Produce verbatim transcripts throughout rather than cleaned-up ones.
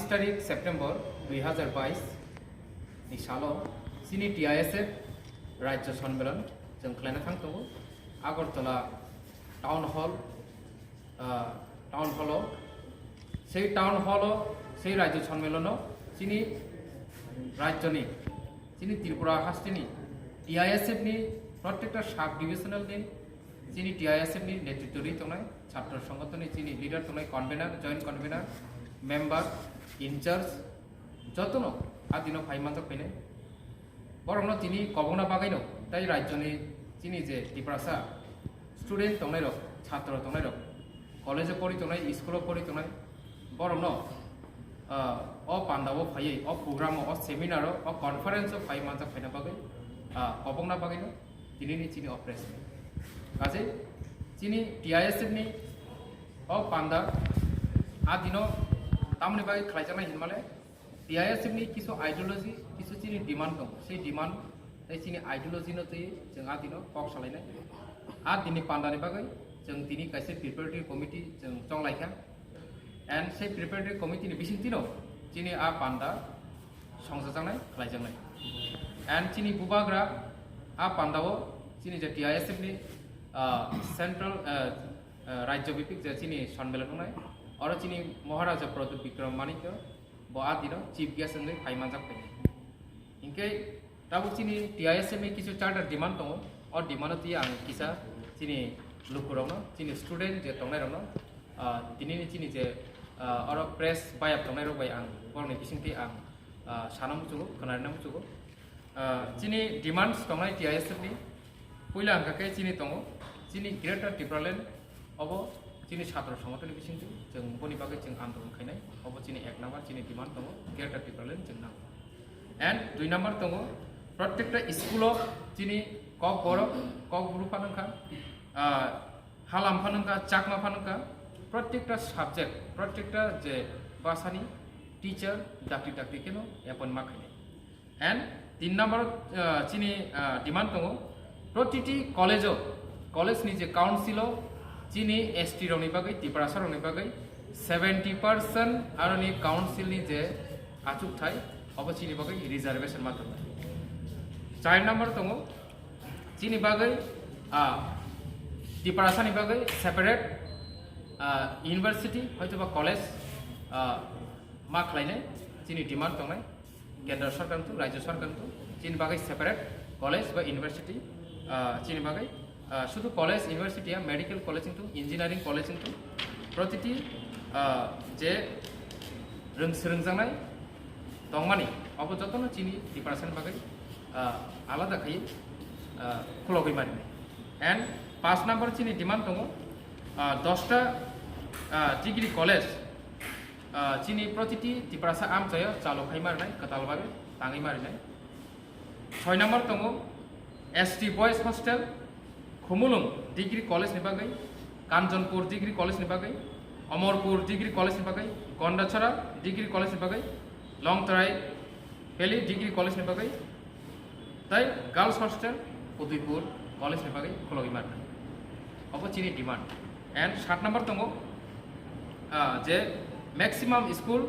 tarik September dui hazar bais ni salo chini T I S F Rajya Sonmelon chwng khlaina thang tongo Agartala Town Hall, ah, Town Hall o. Sei Town Hall o, sei Rajya Sonmelono chini rajyoni, chini Tripura hasteni T I S F ni prottekta sub divisional ni chini T I S F ni netritwo rwi tongnai, chhatro songotoni chini leader tongnai, convener, joint convener, member, in charge, jotono a dino phai manjak phainai. Borokno tini kobokna bagwino tei rajyoni chini je Tiprasa student tongnairok, chhatro tongnairok, college-o pori tongnai, school-o pori tongnai, borokno, ah, o pandao phaiwi, o program-o, o seminar-o, o conference-o phai manjak phaina bagwi, ah, kobokna bagwino tinini chini o press meet. Kaje chini T I S F ni o panda a dino tamoni bagwi khlaijaknai hinmale T I S F ni kisu ideology, kisu chini demand tongo. Sei demand tei chini ideology no twi chwng a dino kok salainai. A dini panda ni bagwi chwng tini kaisa preparatory committee chwng chonglaikha. And sei preparatory committee ni bisingtwi no chini a panda songchajaknai, khlaijaknai. And chini bubagra a pandao chini je T I S F ni, ah, central, ah, ah, rajyo bipik je chini sonmelon wngnai, oro chini Maharaja Pradyut Bikram Manikya bo a dino chief guest wngwi phai manjak phainai. Hinkhe tabuk chini T I S F ni kisu charter demand tongo, o demand-o twi ang kisa chini lukurokno, chini student je tongnairokno, ah, tinini chini je, ah, oro press bayap tongnairok bai ang borokni bisingtwi ang, ah, sana muchugo, khwnarina muchugo. Ah, chini demands tongnai T I S F ni, puila hwnkha khe chini tongo, chini Greater Tipraland obo chini chhatro songotoni bisingtwi chwng boni bagwi chwng andolon khainai, obo chini ek number chini demand tongo, Greater Tipraland chwng nango. And dui number tongo, prottekta school-o chini Kokborok, Kokbru phano wngkha, ah, Halam phano wngkha, Chakma phano wngkha, prottekta subject, prottekta je bhasani teacher dakti dakti kheno appoint ma khainai. And tin number, ah, chini, ah, demand tongo, protiti college-o, college ni je council-o chini S T rokni bagwi, Tiprasa rokni bagwi seventy percent aroni council ni je achukthai, obo chini bagwi reservation ma tongnai. Char number tongo, chini bagwi, ah, Tiprasa ni bagwi separate, ah, university hoitoba college, ah, ma khlainai chini demand tongnai. Kendra sarkar tu, rajya sarkar tu, chini bagwi separate college ba university, ah, chini bagwi, ah, sudu college, university ya, medical college tu, engineering college tu, protiti, ah, je rwng-, swrwngjaknai tongmani, obo jotono chini Tiprasani bagwi, ah, alada khai, ah, khulogwi mani. And paanch number chini demand tongo, ah, dosta, ah, degree college, ah, chini protiti Tiprasa amchaio chalo khai marinai, kwtal bagwi tangwi marinai. Soi number tongo S T Boys Hostel, Khumulwng Degree College ni bagwi, Kanchanpur Degree College ni bagwi, Amarpur Degree College ni bagwi, Gandachara Degree College ni bagwi, Longtrai Valley Degree College ni bagwi, tai Girls Hostel Udaipur College ni bagwi khulogwi mano. Obo chini demand. And sat number tongo, ah, je maximum school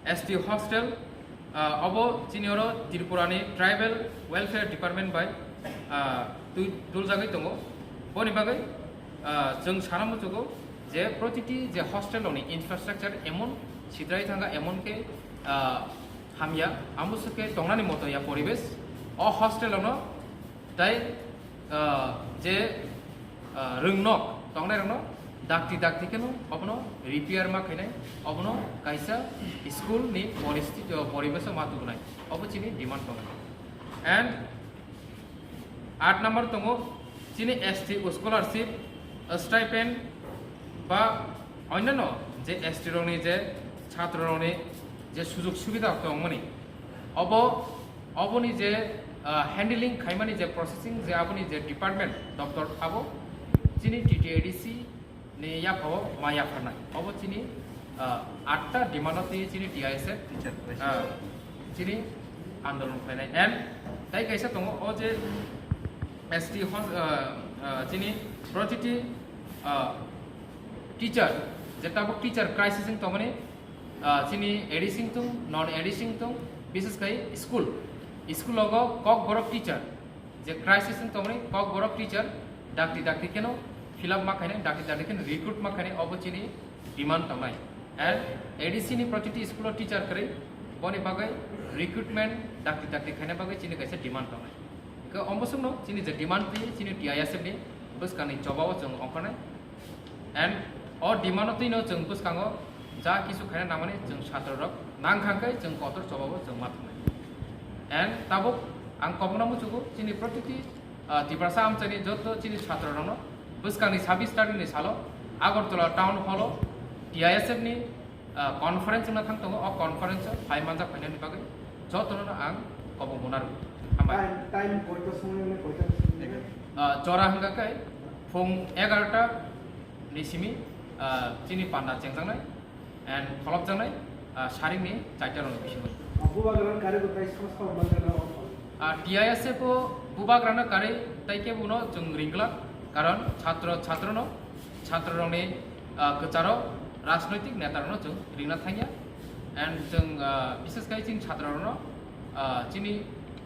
S T hostel, ah, obo chini oro Tripura ni Tribal Welfare Department bai, ah, twi-, tuljagwi tongo. Boni bagwi, ah, chwng sana muchugo je protiti je hostel rokni infrastructure emon sidrai thanga, emon khe, ah, hamya, amo swkhe tongnani moto ya poribesh. O hostel rokno tai, ah, je, ah, rwngnok tongnairokno dakti dakti kheno obono repair ma khainai, obono kaisa school ni poristiti, ah, poribesh ma tubunai, obo chini demand tongo. And aat number tongo chini S T scholarship, stipend ba onnono je S T rokni je chhatro rokni je sujog subida tongmani, obo, oboni je, ah, handling khaimani je processing je aboni je department doptor abo chini T T A D C ni yaphao ma yapharnai. Obo chini, ah, atta demand-o twi chini T I S F, Teacher, ah, chini andolon khlainai. And tai kaisa tongo, o je S T hon-, ah, ah, chini protiti, ah, teacher, je tabuk teacher crisis wng tongmani, Ah, chini A D C wngthung, non A D C wngthung, bises khai school. School logo Kokborok teacher, je crisis wng tongmani Kokborok teacher, dakti dakti kheno fill up ma khainai, dakti dakti kheno recruit ma khainai, obo chini demand tongnai. And A D C ni protiti school o teacher kwrwi, boni bagwi recruitment dakti dakti khaina bagwi chini kaisa demand tongnai. Hwnkhe omo swkno chini je demand twi chini T I S F ni bwskangni chobao chwng ongkhornai. And o demand-o twino chwng bwskango ja kisu khaina nangmani chwng chhatrorok nangkha hwnkhe chwng kotor chobao chwng ma thwngnai. And tabuk ang kobokno muchugo chini protiti, ah, Tiprasa amchaini joto chini chhatrorokno bwskangni sabis tarikni salo Agartala Town Hall-o T I S F ni ah, conference wngna thang tongo, o conference-o phai manjak phainani bagwi jotono ang kobong mona rw. Hambai. Time, time koita somoi hwnwi koita somoi? Ah, jora hwnkha khe phung egarota ni simi, ah, chini panda chengjaknai and kholopjaknai, ah, saringni chaita rokni bisingo. Ah, bubagrano karwi bo tai sosta manjak na o. Ah, T I S F o bubagrano karwi tai khe bono chwng ringglak, karon chhatro, chatrono, chatrorokni, ah, kwcharo rajnoitik netarokno chwng ringna thangya. And chwng, ah, bises khai chini chatrorokno, ah, chini,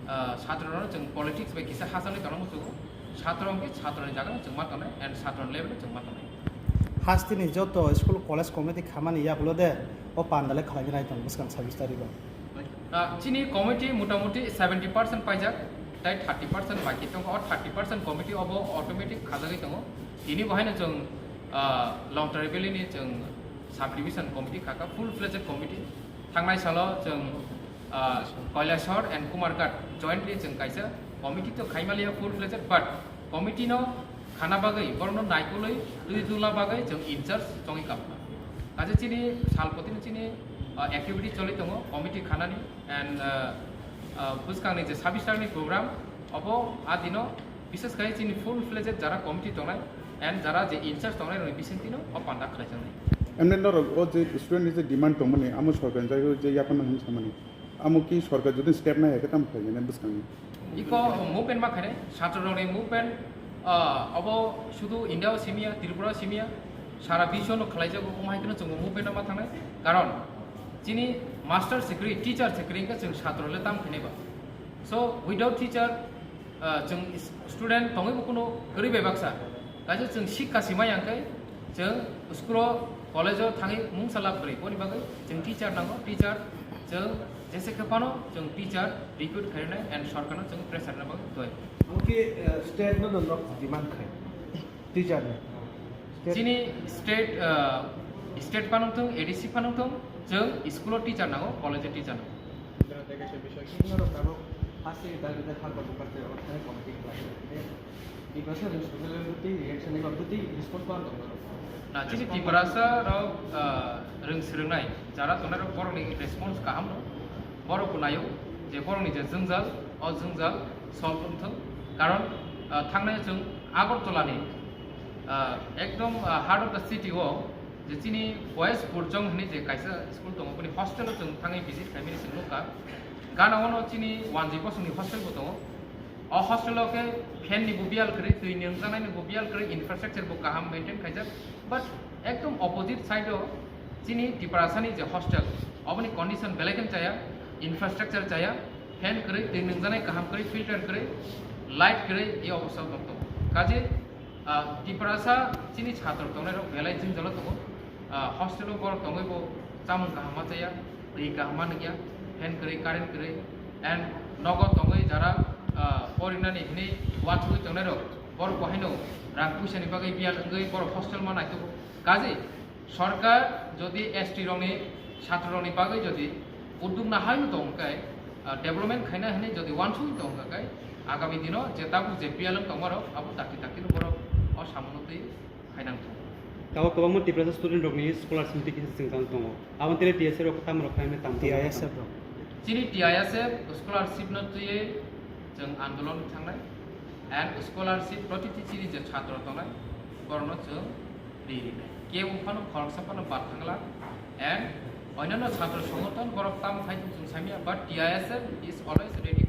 ah, chatrorokno chwng politics bai kisa hachangwi tongna muchugo. Chatro hwnkhe chatroni jagano chwng ma tongnai and chatroni level-o chwng ma tongnai. Hasteni joto school college committee khamani yagulo de o pandale khlaigwi nai tongo bwskang sabis tarigo. Ah, chini committee motamuti seventy percent paijak, tai thirty percent baki tongo. O thirty percent committee obo automatic khajagwi tongo. Tini bo haino chwng, ah, Longtrai Valley ni chwng subdivision committee khaka, full fledged committee. Thangnai salo chwng, ah, Kailashahar and Kumarghat jointly chwng kaisa committee to khaimaliya full fledged, but committee no khana bagwi, borokno naikolwi twi dula bagwi chwng in charge chongwi kamkha. Kaisa chini salpotini chini, ah, activity choli tongo committee khanani and, ah, ah, bwskangni je sabis tarikni program, obo a dino bises khai chini full fledged jara committee tongnai and jara je in charge tongnai rokni bisingtwino o panda khlaijaknai. Emne norok o je student ni je demand tongmani, amo sorkar ni jagao je yapharna hwnwi samani. Amo ki sorkar jodi step nai hai khe tamo khlainai bwskangni? Iko movement ma khainai, chhatrorokni movement, ah, obo sudu India o simiya, Tripura o simiya, sara bisho no khlaijago, omo hai kheno chwngbo movement ma thangnai. Karon chini master se kwrwi, teacher se kwrwi hwnkhe chwng chhatro le tamo khainai ba. So without teacher, ah, chwng is-, student tongwi bo kuno kwrwi bai baksa. Kaisa chwng sikha sima yang khe chwng school o, college o thangwi mungsa lab kwrwi. Boni bagwi chwng teacher nango, teacher chwng jese khe phano chwng teacher recruit khainai and sorkar no chwng pressure na bagwi twi. Oke, eh, state no no nok demand khai teacher ni. State Chini state, ah, state phano thung, A D C phano thung, chwng school o teacher nango, college o teacher nango. Norok tabuk first secretary tei hal tabuk parte o thani committee khlai. Tiprasa rwng swrwngnai bai bwtwi reaction eba bwtwi response ma tong norok? Na, chini Response Tiprasa rok, ah, rwng swrwngnai jara tongnai rok borokni response kaham no. Borok bo naio je borokni je jwngjal, o jwngjal solve wngthung. Karon, ah, thangnai chwng Agartala ni, ah, ekdom, ah, heart of the city o je chini Boys Purjong hwnwi je kaisa school tongo, boni hostel o chwng thangwi visit khaimani chwng nukha. Gana ono chini wanjwi bosongni hostel bo tongo. O hostel o khe fan ni bo biyal kwrwi, twi ni wngjaknai ni bo biyal kwrwi, infrastructure bo kaham maintain khaijak. But ekdom opposite side o chini Tiprasa ni je hostel, oboni condition belai khe chaya, infrastructure chaya, fan kwrwi, twi ni wngjaknai kaham kwrwi, filter kwrwi, light kwrwi, e obostha o tongo. Kaje, ah, Tiprasa chini chhatro tongnai rok belai jwngjal o tongo. Ah, hostel o borok tongwi bo chamung kaham ma chaya, twi kaham ma nungya, fan kwrwi, current kwrwi, and nogo tongwi jara, ah, porinani hinwi uansugwi tongnai rok, borok bo haino rang puisa ni bagwi biyal wngwi borok hostel ma naitugo. Kaje sorkar jodi S T rokni, chhatro rokni bagwi jodi uddog na haino tong khe, ah, development khaina hinwi jodi uansugwi tong kha khe, agami dino je tabuk je biyal wng tongma rok abo dakti dakti no borok o samung no twi khainang thung. Tabuk kwbangma Tiprasa student rokni scholarship ni kisa jwngjal tongo. Aboni tele T S F rok tamo rok khaimani tamo T I S F rok. Chini T I S F scholarship no twiwi chwng andolon thangnai. And scholarship protiti chini je chhatro tongnai, borokno chwng ri rinai. Kebo phano khoroksa phano bad thangla. And onyanno chhatro songothon borok tamo khai thung chwng samya, but T I S F is always ready